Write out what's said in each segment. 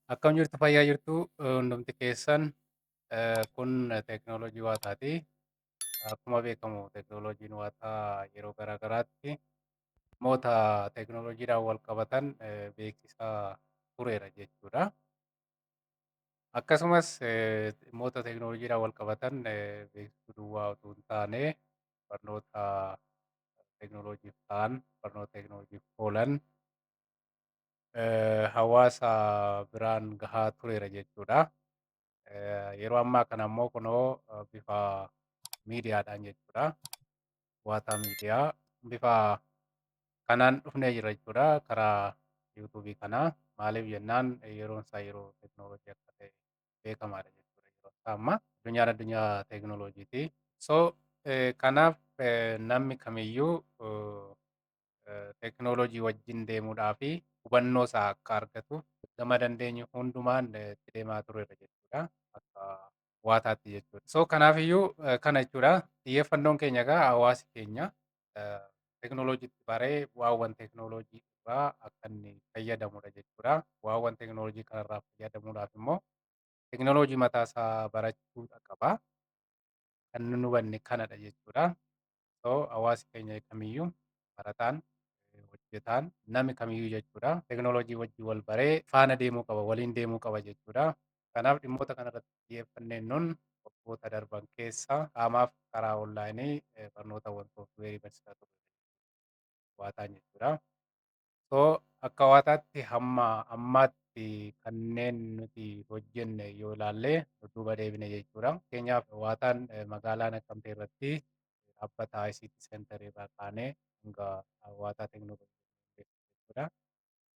Akkam jirtu, fayyaa jirtu hundumti keessan? Kun teekinooloojii Waataati. Akkuma beekamu teekinooloojiin Waataa yeroo garaa garaatti dhimmoota teekinooloojiidhaan wal qabatan beeksisaa tureera jechuudha. Akkasumas dhimmoota teekinooloojiidhaan wal qabatan beeksisuu duwwaa otoo hin taane, barnoota teekinooloojiif ta'an, barnoota teekinooloojiif oolan hawaasa biraan gahaa tureera jechuudha. Yeroo ammaa kana immoo kunoo bifa miidiyaadhaan jechuudha. Waataa Miidiyaa bifa kanaan dhufnee jira jechuudha. Karaa yuutuubii kanaa. Maaliif jennaan, yeroon isaa yeroo teekinooloojii akka ta'e beekamaadha jechuudha. Yeroo isaa amma addunyaan addunyaa teekinooloojiiti. So kanaaf namni kamiyyuu teekinooloojii wajjin deemuudhaa fi hubannoo isaa akka argatuuf gama dandeenyu hundumaan itti deemaa turreerra jechuudha. Akka Waataatti jechuudha. So kanaafiyyuu kana jechuudha. Xiyyeeffannoon keenya egaa hawaasi keenya teekinooloojiitti baree bu'aawwan teekinooloojii irraa akka inni fayyadamudha jechuudha. Bu'aawwan teekinooloojii kanarraa fayyadamuudhaaf immoo teekinooloojii mataa isaa barachuu qaba. Kan nu hubanne kanadha jechuudha. So hawaasi keenya kamiyyuu, barataan, hojjetaan, namni kamiyyuu jechuudha, teekinooloojii wajjin wal baree faana deemuu qaba, waliin deemuu qaba jechuudha. Kanaaf dhimmoota kanarratti xiyyeeffannee nun waggoota darban keessa qaamaaf karaa onlaayinii barnootawwan sooftiweerii barsiisaa turre Waataan jechuudha. So akka Waataatti hamma ammaatti kanneen nuti hojjenne yoo ilaalle, dudduuba deebine jechuudha. Fakkeenyaaf, Waataan magaalaa Naqqamtee irratti dhaabbata ICT Center irraa kaanee hanga Waataa Teekinooloojii jechuudha.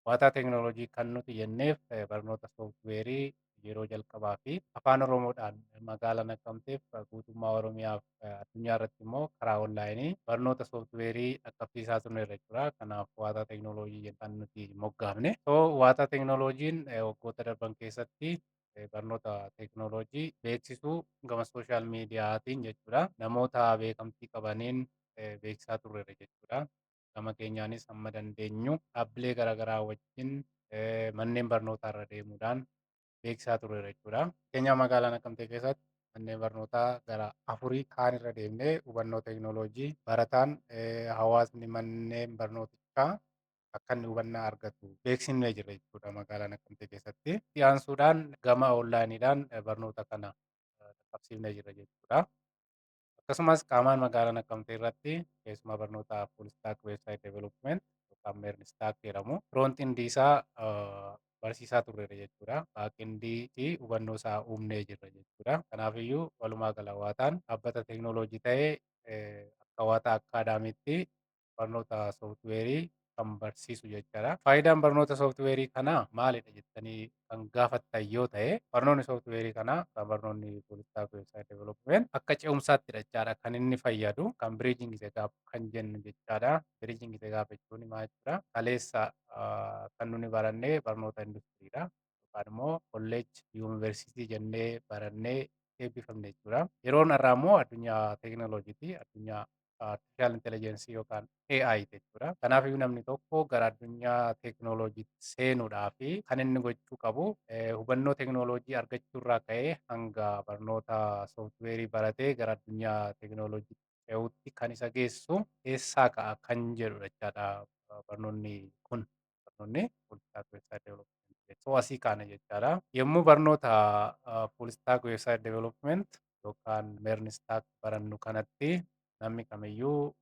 Waataa Teekinooloojii kan nuti jenneef barnoota sooftiweerii yeroo jalqabaa fi Afaan Oromoodhaan magaalaa Naqqamteef, guutummaa Oromiyaaf, addunyaa irratti immoo karaa onlaayinii barnoota sooftiweerii dhaqqabsiisaa turreerra jechuudha. Kanaaf Waataa Teekinooloojii kan nuti moggaafne. So Waataa Teekinooloojiin waggoota darban keessatti barnoota teekinooloojii beeksisuu gama social miidiyaatiin jechuudha. Namoota beekamtii qabaniin beeksisaa turreerra jechuudha. Gama keenyaanis hamma dandeenyu dhaabbilee garaagaraa wajjin manneen barnootaa irra deemuudhaan beeksisaa turreerra jechuudha. Fakkeenyaaf, magaalaa Naqqamtee keessatti manneen barnootaa gara afurii kaan irra deemnee hubannoo teekinooloojii barataan, hawaasni manneen barnootichaa akka inni hubannaa argatu beeksifnee jirra jechuudha magaalaa Naqqamtee keessatti. Itti aansuudhaan gama onlaayiniidhaan barnoota kana dhaqqabsiifnee jirra jechuudha. Akkasumas qaamaan magaalaa Naqqamtee irratti keessumaa barnoota full stack website development yookaan MERN stack jedhamu front end isaa barsiisaa turreerra jechuudha. Back end fi hubannoo isaa uumnee jirra jechuudha. Kanaafiyyuu walumaa gala Waataan dhaabbata teekinooloojii ta'ee akka Waataa Akkaadaamiitti barnoota sooftiweerii kan barsiisu jechaadha. Faayidaan barnoota sooftiweerii kanaa maalidha jettanii kan gaafattan yoo ta'e, barnoonni sooftiweerii kanaa kan barnoonni full stack website development akka ce'umsaattidha jechaadha kan inni fayyadu, kan bridging the gap kan jennu jechaadha. Bridging the gap jechuun maal jechuudha? Kaleessa kan nuni barannee barnoota industiriidha. Yookaan immoo kolleejjii, yuunivarsiitii jennee barannee eebbifamne jechuudha. Yeroon har'aa immoo addunyaa teekinooloojiiti. Addunyaa artificial intelligence yookaan AI jechuudha. Kanaafiyyuu namni tokko gara addunyaa teekinooloojiitti seenuudhaaf kan inni gochuu qabu hubannoo teekinooloojii argachuurraa ka'ee hanga barnoota sooftiweerii baratee gara addunyaa teekinooloojiitti ce'uutti kan isa geessu eessaa ka'a kan jedhudha jechaadha barnoonni kun, barnoonni full stack website development. So asii kaana jechaadha. Yommuu barnoota full stack website development yookaan MERN stack barannu kanatti namni kamiyyuu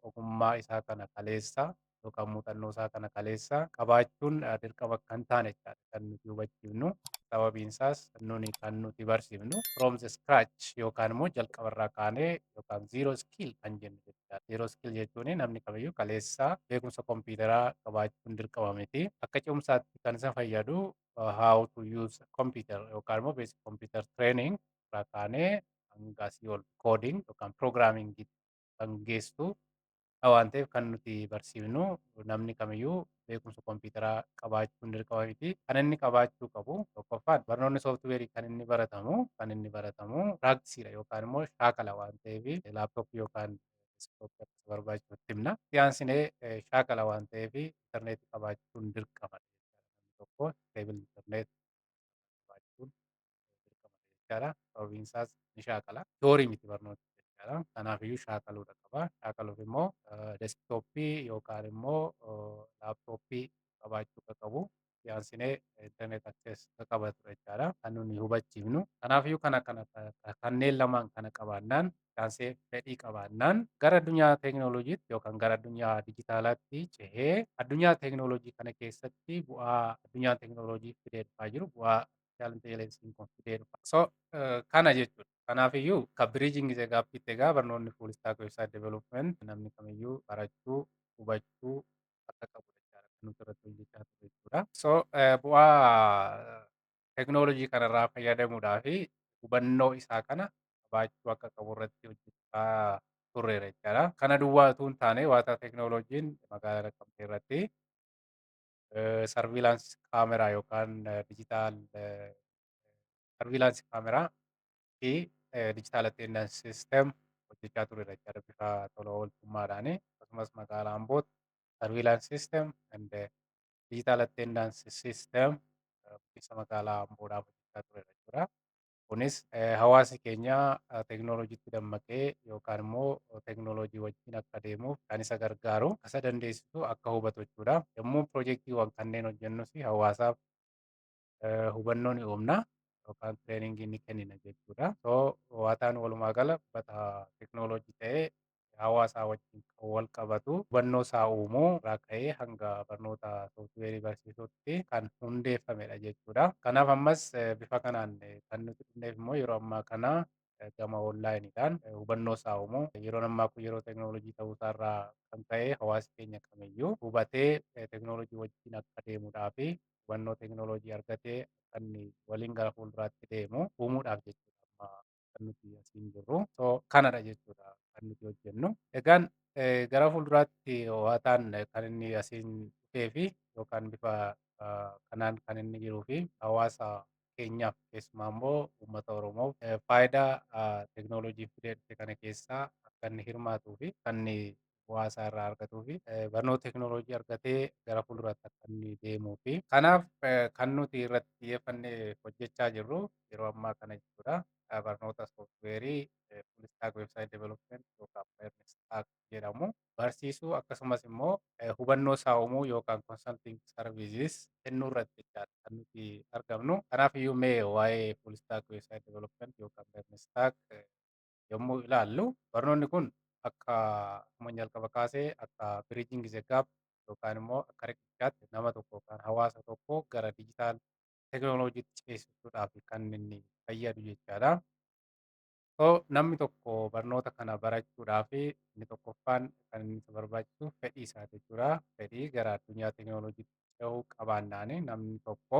ogummaa isaa kana kaleessa yookaan muuxannoo isaa kana kaleessa qabaachuun dirqama akka hin taane jechaadha kan nuti hubachiifnu. Sababiin isaas nuni kan nuti barsiifnu from the scratch yookaan immoo jalqabarraa kaanee yookaan zero skill kan jennu jechaadha. Zero skill jechuun namni kamiyyuu kaleessa beekumsa kompiitaraa qabaachuun dirqama miti. Akka ce'umsaatti kan isa fayyadu how to use computer yookaan immoo basic computer training irraa kaanee hanga asii ol coding yookaan programming kan geessu waan ta'eef, kan nuti barsiifnu namni kamiyyuu beekumsa kompiitaraa qabaachuun dirqama miti. Kan inni qabaachuu qabu tokkoffaan, barnoonni sooftiweerii kan inni baratamu practiceiidha yookaan immoo shaakala waan ta'eef, laaptooppii yookaan desktopii akka isa barbaachisutti himna. Itti aansinee shaakala waan ta'eef intarneetii qabaachuun dirqama. Namni tokko stable internet jechaadha. Sababiin isaas ni shaakala. Theory miti barnoota jechaadha. Kanaafiyyuu shaakaluudha qaba. Shaakaluuf immoo desktopii yookaan immoo laptopii qabaachuu akka qabu dhiyaansinee internet access akka qabatu jechaadha. Kan nuni hubachiifnu. Kanaafiyyuu kana kanneen lamaan kana qabaannaan, dhiyaansee fedhii qabaannaan, gara addunyaa teekinooloojiitti yookaan gara addunyaa dijitaalaatti cehee addunyaa teekinooloojii kana keessatti bu'aa addunyaan teekinooloojii fidee dhufaa jiru, bu'aa artificial intelligence kun fidee dhufa. So kana jechuudha. Kanaafiyyuu ka bridging the gap egaa barnoonni full stack website development namni kamiyyuu barachuu, hubachuu akka qabu jechaadha. Kan nuti irratti hojjechaa turre jechuudha. So bu'aa teekinooloojii kanarraa fayyadamuudhaa fi hubannoo isaa kana qabaachuu akka qabu irratti hojjechaa turreera jechaadha. Kana duwwaa utuu hin taane, Waataa Teekinooloojiin magaalaa Naqamtee irratti surveillance camera yookaan digital surveillance camera fi digital attendance system hojjechaa tureera jechaadha bifa tola ooltummaadhaani. Akkasumas magaalaa Ambootti surveillance system and digital attendance system bulchiinsa magaalaa Amboodhaaf hojjechaa tureera jechuudha. Kunis hawaasni keenya teekinooloojiitti dammaqee yookaan immoo teekinooloojii wajjin akka deemuuf kan isa gargaaru, akka isa dandeessisu akka hubatu jechuudha. Yommuu piroojeektiiwwan kanneen hojjennus hawaasaaf hubannoo ni uumna yookaan trainingii ni kennina jechuudha. So Waataan walumaa gala bakka teekinooloojii ta'ee hawaasaa wajjin kan wal qabatu, hubannoo isaa uumuu irraa ka'ee hanga barnoota sooftiweerii barsiisuutti kan hundeeffamedha jechuudha. Kanaaf ammas bifa kanaan kan nuti dhufneef immoo yeroo ammaa kana gama onlineiidhaan hubannoo isaa uumuu, yeroon ammaa kun yeroo teekinooloojii ta'uu isaarraa kan ka'e, hawaasni keenya kamiyyuu hubatee teekinooloojii wajjin akka deemuudhaa fi hubannoo teekinooloojii argatee akka inni waliin gara fuulduraatti deemu uumuudhaaf jechuudha amma kan nuti asiin jirru. So kanadha jechuudha kan nuti hojjennu. Egaan gara fuulduraatti Waataan kan inni asiin dhufee fi yookaan bifa kanaan kan inni jiruu fi hawaasa keenyaaf, keessumaa immoo uummata Oromoof, faayidaa teekinooloojii fidee dhufe kana keessaa akka inni hirmaatuu fi kan inni bu'aa isaa irraa argatuu fi barnoota teekinooloojii argatee gara fuulduraatti akka inni deemuu fi kanaaf kan nuti irratti xiyyeeffannee hojjechaa jirru yeroo ammaa kana jechuudha. Barnoota sooftiweerii full stack website development yookaan MERN stack jedhamu barsiisuu, akkasumas immoo hubannoo isaa uumuu yookaan consulting services kennuu irratti jechaadha kan nuti argamnu. Kanaaf iyyuu mee waa'ee full stack website development yookaan MERN stack yommuu ilaallu, barnoonni kun akka akkuma jalqaba kaasee akka bridging the gap yookaan immoo akka riqichaatti nama tokko yookaan hawaasa tokko gara digital teekinooloojiitti ceesisuudhaaf kan inni fayyadu jechaadha. So namni tokko barnoota kana barachuudhaaf inni tokkoffaan kan inni isa barbaachisu fedhii isaati jechuudha. Fedhii gara addunyaa teekinooloojiitti cehuu qabaannaani namni tokko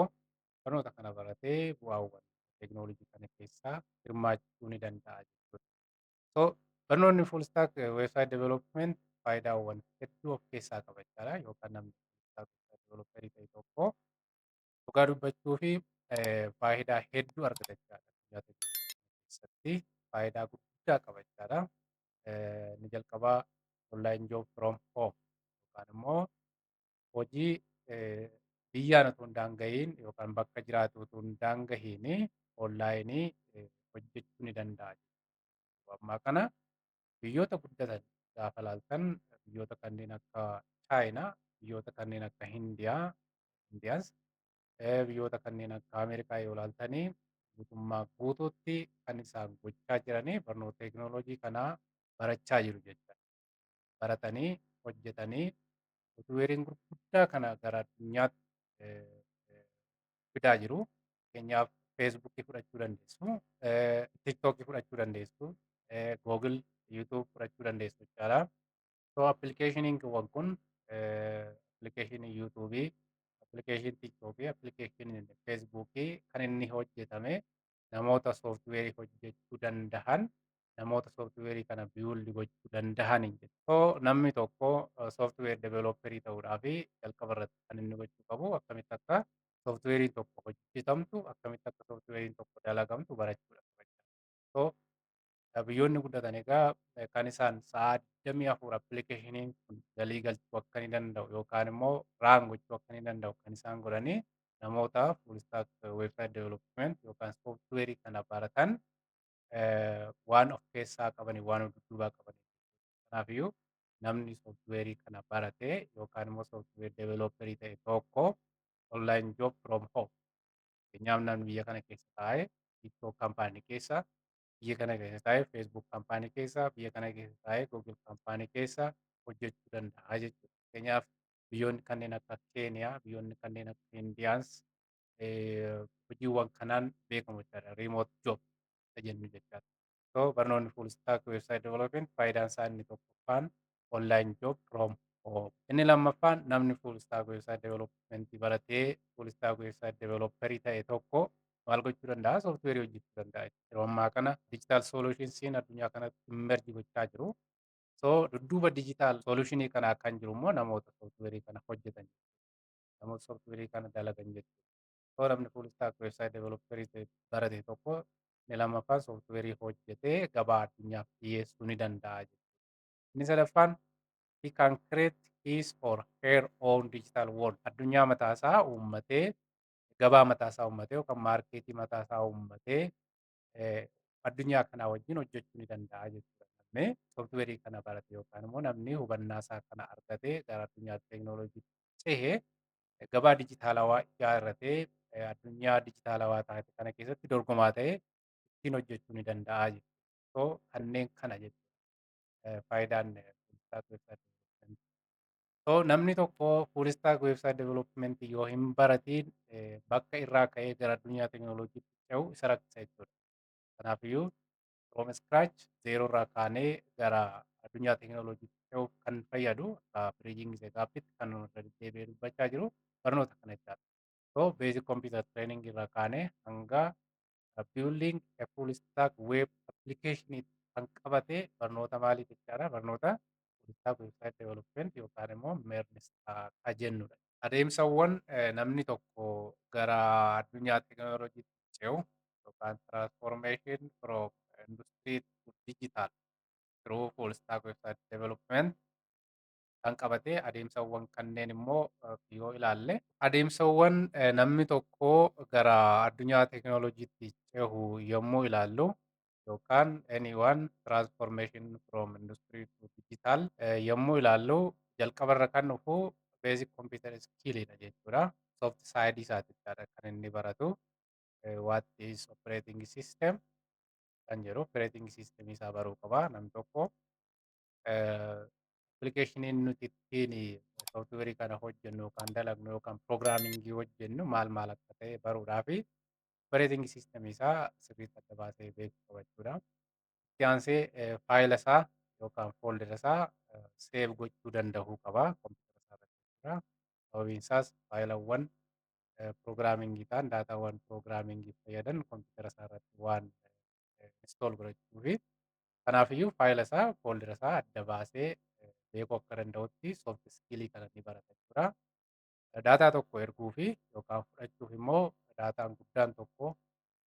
barnoota kana baratee bu'aawwan teekinooloojii kana keessaa hirmaachuu ni danda'a jechuudha. So barnoonni full stack website development faayidaawwan hedduu of keessaa qaba jechaadha. Yookaan namni full stack website developer ta'e tokko dhugaa dubbachuu fi faayidaa hedduu argata jechaadha. Addunyaa teekinooloojii keessatti faayidaa guddaa qaba jechaadha. Inni jalqabaa online job from home yookaan immoo hojii biyyaan otoo hin daanga'iin yookaan bakka jiraatu otoo hin daanga'iin onlineii hojjechuu ni danda'a. Yeroo ammaa kana biyyoota guddatan gaafa ilaaltan, biyyoota kanneen akka Chaayinaa, biyyoota kanneen akka Hindiyaa, Indiyaas, biyyoota kanneen akka Ameerikaa yoo ilaaltanii, guutummaa guutuutti kan isaan gochaa jiranii barnoota teekinooloojii kanaa barachaa jiru jechuudha. Baratanii hojjetanii sooftiweeriin gurguddaa kana gara addunyaatti fidaa jiru. Fakkeenyaaf, Facebookii fudhachuu dandeessu, TikTokii fudhachuu dandeessu, Google, YouTube fudhachuu dandeessu jechaadha. So applicationiin kun, applicationii YouTubeii, applicationii TikTokii, applicationii Facebookii kan inni hojjetame namoota sooftiweerii hojjechuu danda'an, namoota sooftiweerii kana build gochuu danda'aniin jechuudha. So namni tokko software developerii ta'uudhaaf jalqaba irratti kan inni gochuu qabu akkamitti akka sooftiweeriin tokko hojjetamtu, akkamitti akka sooftiweeriin tokko dalagamtu barachuudha qaba jechuudha. So biyyoonni guddatan egaa kan isaan sa'aa 24 applicationiin kun galii galchuu akka inni danda'u yookaan immoo run gochuu akka inni danda'u kan isaan godhanii Namoota full stack website development yookaan software kana baratan waan of keessaa qabanii, waan of dudduubaa qabanii. Kanaafiyyuu namni software kana baratee yookaan immoo software developer ta'e tokko online job from home. Fakkeenyaaf, namni biyya kana keessa taa'ee TikTok company keessa, biyya kana keessa taa'ee Facebook company keessa, biyya kana keessa taa'ee Google company keessa hojjechuu danda'a jechuudha. Fakkeenyaaf, biyyoonni kanneen akka Keeniyaa, biyyoonni kanneen akka Indiyaans hojiiwwan kanaan beekamu jechaadha. Remote job isa jennu jechaadha. So barnoonni full stack website development faayidaan isaa inni tokkoffaan online job from home. Inni lammaffaan, namni full stack website development baratee full stack website developer ta'e tokko maal gochuu danda'a? Software hojjechuu danda'a. Yeroo ammaa kana digital solutionsiin addunyaa kanatti emerge gochaa jiru. So dudduuba digital solutionii kanaa kan jiru immoo namoota software kana hojjetan. Namoota software kana dalagan jechuudha. So namni full stack website developer ta'e barate tokko inni lammaffaan software hojjetee gabaa addunyaaf dhiyeessuu ni danda'a jechuudha. Inni sadaffaan, he can create his or her own digital world. Addunyaa mataasaa uummatee, gabaa mataasaa uummatee yookaan marketii mataasaa uummatee addunyaa kanaa wajjin hojjechuu ni danda'a jechuudha. Namni software kana barate yookaan immoo namni hubannaa isaa kana argatee gara addunyaa teekinooloojiitti cehee gabaa dijitaalawaa ijaarratee addunyaa dijitaalawaa taate kana keessatti dorgomaa ta'ee ittiin hojjechuu ni danda'a jechuudha. So kanneen kana jechuudha faayidaan full stack website development. So namni tokko full stack website development yoo hin baratiin bakka irraa ka'ee gara addunyaa teekinooloojiitti ce'u isa rakkisa jechuudha. Kanaafiyyuu from scratch, zero irraa kaanee gara addunyaa teekinooloojiitti ce'uuf kan fayyadu, bridging the gap kan irra deddeebi'ee dubbachaa jiru barnoota kana jechaadha. So basic computer training irraa kaanee hanga building a full stack web application kan qabate barnoota maaliiti jechaadha? Barnoota full stack website development yookaan immoo MERN stack jennudha. Adeemsawwan namni tokko gara addunyaa teekinooloojiitti ce'u yookaan transformation from industry to digital through full stack website development kan qabate adeemsawwan kanneen immoo yoo ilaalle, adeemsawwan namni tokko gara addunyaa teekinooloojiitti cehu yommuu ilaallu yookaan anyone transformation from industry to digital yommuu ilaallu, jalqabarra kan dhufu basic computer skill dha jechuudha. Soft side isaati jechaadha kan inni baratu. What is operating system kan jedhu, operating system isaa baruu qaba namni tokko. Appilikeeshiniin nuti ittiin software kana hojjennu yookaan dalagnu yookaan programming hojjennu maal maal akka ta'e baruudhaafi operating system isaa sirriitti adda baasee beekuu qaba jechuudha. Itti aansee faayila isaa yookaan folder isaa save gochuu danda'uu qaba kompiitara isaa irratti jechuudha. Sababiin isaas faayilawwan programming ta'an, daataawwan programming fayyadan kompiitara isaa irratti waan install godhachuufi, kanaafiyyuu faayila isaa, folder isaa adda baasee beekuu akka danda'utti soft skill kana ni barata jechuudha. Daataa tokko erguu fi yookaan fudhachuuf immoo daataan guddaan tokko,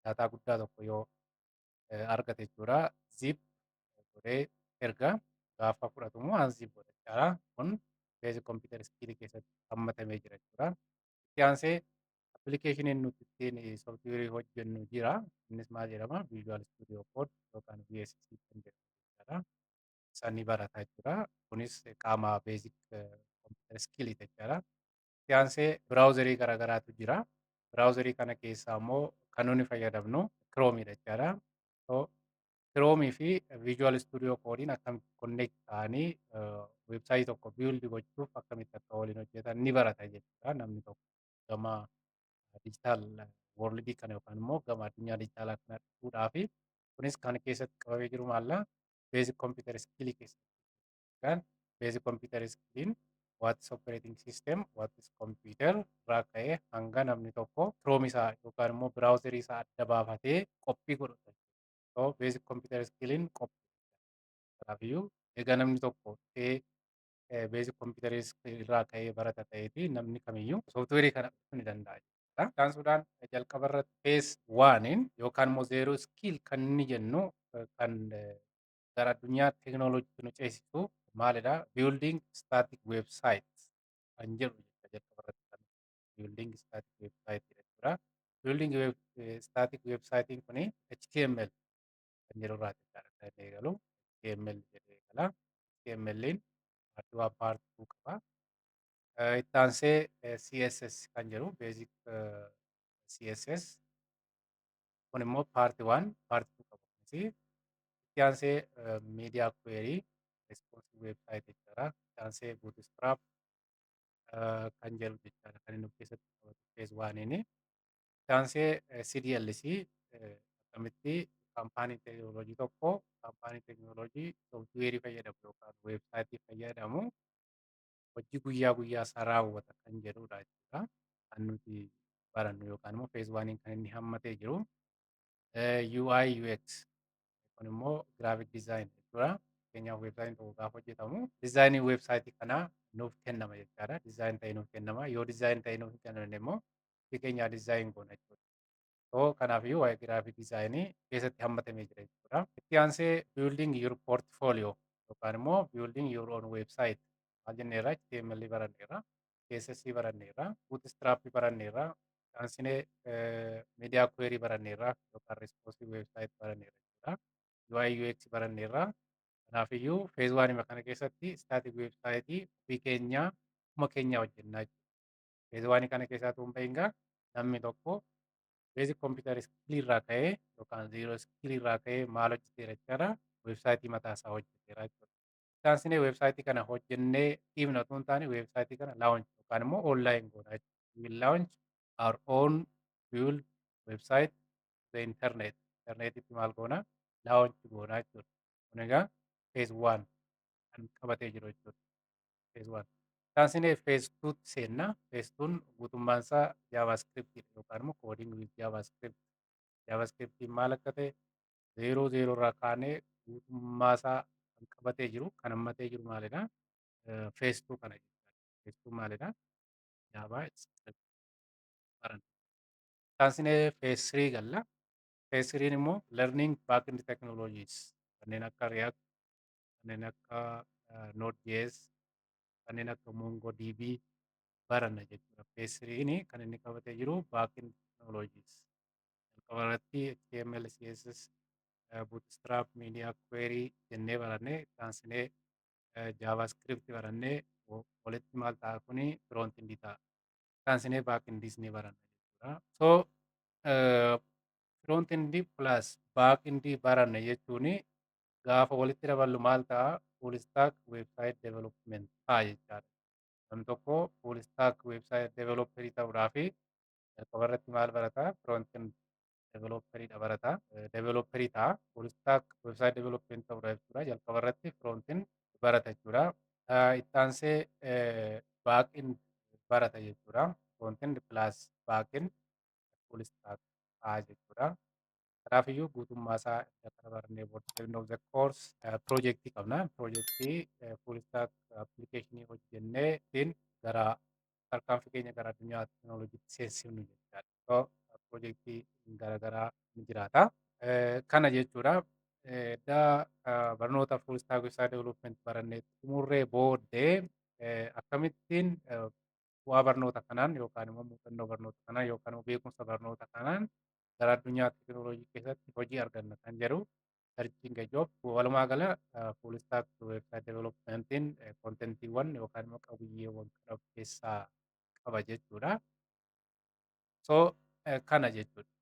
daataa guddaa tokko yoo argate jechuudha, zip godhee erga, gaafa fudhatu immoo unzip godha jechaadha. Kun basic computer skill keessatti hammatamee jira jechuudha. Itti aansee appilikeeshiniin nuti ittiin software hojjennu jira. Innis maal jedhama? Visual Studio Code yookaan VSC kan jedhamu jechaadha. Isa ni barata jechuudha. Kunis qaama basic computer skill jechaadha. Itti aansee browserii garaagaraatu jira. Browserii kana keessaa immoo kan nuni fayyadamnu Chromeidha jechaadha. So Chrome fi Visual Studio Code'n akkamitti connect ta'anii website tokko build gochuuf akkamitti akka waliin hojjetan ni barata jechuudha namni tokko gama digital world kana yookaan immoo gama addunyaa dijitaalaa kana dhufuudhaafi. Kunis kan keessatti qabamee jiru maalla? Basic computer skill keessatti. Basic computer skilliin what is operating system, what is computer irraa ka'ee hanga namni tokko Chrome isaa yookaan immoo browserii isaa adda baafatee qophii godhudha. So basic computer skilliin qophii. Kanaafiyyuu egaa namni tokko dhufee basic computer skill irraa ka'ee barata ta'eeti, namni kamiyyuu software kana dhufuu ni danda'a jechuudha. Itti aansuudhaan jalqaba irratti phase oneiin yookaan immoo zero skill kan inni jennu, kan gara addunyaa teekinooloojiitti nu ceesisu maalidha? Building static website kan jedhu jalqaba irratti kan Building static website jechuudha. Building web, static website kuni HTML kan jedhu irraa jechaadha kan inni eegalu. HTML jedhee eegala. HTML'n part 1, part 2 qaba. Itti aansee CSS kan jedhu, basic CSS kun immoo part 1, part 2 qaba. Kunis itti aansee media query, responsive website jechaadha. Itti aansee Bootstrap kan jedhu jechaadha kan inni of keessatti qabatu phase 1. Itti aansee CDLC, akkamitti kaampaanii teekinooloojii tokko, kaampaanii teekinooloojii sooftiweerii fayyadamu yookaan weebsaayitii fayyadamu hojii guyyaa guyyaa isaa raawwata kan jedhudha jechuudha. Kan nuti barannu yookaan immoo phase 1 kan inni hammatee jiru. UI UX kun immoo graphic design jechuudha. Fakkeenyaaf, weebsaayitiin tokko gaafa hojjetamu dizaayinii weebsaayitii kanaa nuuf kennama jechaadha. Design ta'ee nuuf kennama. Yoo design ta'ee nuuf hin kennamne immoo ofii keenyaa design goona jechuudha. So kanaafiyyuu waa'ee graphic designii keessatti hammatamee jira jechuudha. Itti aansee building your portfolio yookaan immoo building your own website maal jenneerra? HTML baranneerra, CSS baranneerra, Bootstrap baranneerra, itti aansinee media query baranneerra yookaan responsive website baranneerra jechuudha. UI UX baranneerra. Kanaafiyyuu phase 1 kana keessatti static website ofii keenyaa ofuma keenyaa hojjennaa jechuudha. Phase 1 kana keessaa utuu hin bahin gaa namni tokko basic computer skill irraa ka'ee yookaan zero skill irraa ka'ee maal hojjeteera jechaadha? Weebsaayitii mataa isaa hojjeteera jechuudha. Itti aansinee weebsaayitii kana hojjennee dhiifna otoo hin taane, weebsaayitii kana launch yookaan immoo online goona jechuudha. We will launch our own build website to the internet. Interneetitti maal goona? Launch goona jechuudha. Kun egaa phase 1 kan qabatee jiru jechuudha. Phase 1. Itti aansinee phase 2 tti seenna. Phase 2 guutummaan isaa JavaScript yookaan immoo coding with JavaScript. JavaScriptiin maal akka ta'e zero zero irraa kaanee guutummaa isaa kan qabatee jiru, kan hammatee jiru maalidha? Phase 2 kana jechuudha. Phase 2 maalidha? JavaScript baranna. Itti aansinee phase 3 galla. Phase 3 immoo learning backend technologies kanneen akka React, kanneen akka Node.js, kanneen akka MongoDB baranna jechuudha. Phase 3 kan inni qabatee jiru backend technologies. Jalqaba irratti HTML, CSS, Bootstrap, Media Query jennee barannee, itti aansinee JavaScript barannee, walitti maal ta'a kuni? Front end ta'a. Itti aansinee back end ni baranna jechuudha. So front end plus back end baranna jechuun gaafa walitti daballu maal ta'a? Full stack website development ta'a jechaadha. Namni tokko full stack website developer ta'uudhaaf jalqaba irratti maal barataa? Front end developer barata. Developer ta'a. Full stack website development ta'uudha jechuudha. Jalqaba irratti front end barata jechuudha. Itti aansee back end barata jechuudha. Front end plus back end full stack ta'a jechuudha. Kanaafiyyuu guutummaa isaa erga kana barannee booda, end of the course piroojeektii qabna. Piroojeektii full stack application hojjennee ittiin gara tarkaanfii keenya gara addunyaa teekinooloojiitti seensifnu jechaadha. So piroojeektii garaagaraa ni jiraata. Kana jechuudha. Edda barnoota full stack website development barannee xumurree booddee akkamittiin bu'aa barnoota kanaan yookaan immoo muuxannoo barnoota kanaan yookaan immoo beekumsa barnoota kanaan gara addunyaa teekinooloojii keessatti hojii arganna kan jedhu, searching a job. Walumaa gala full stack website developmentiin kontentiiwwan yookaan immoo qabiyyeewwan kan of keessaa qaba jechuudha. So kana jechuudha.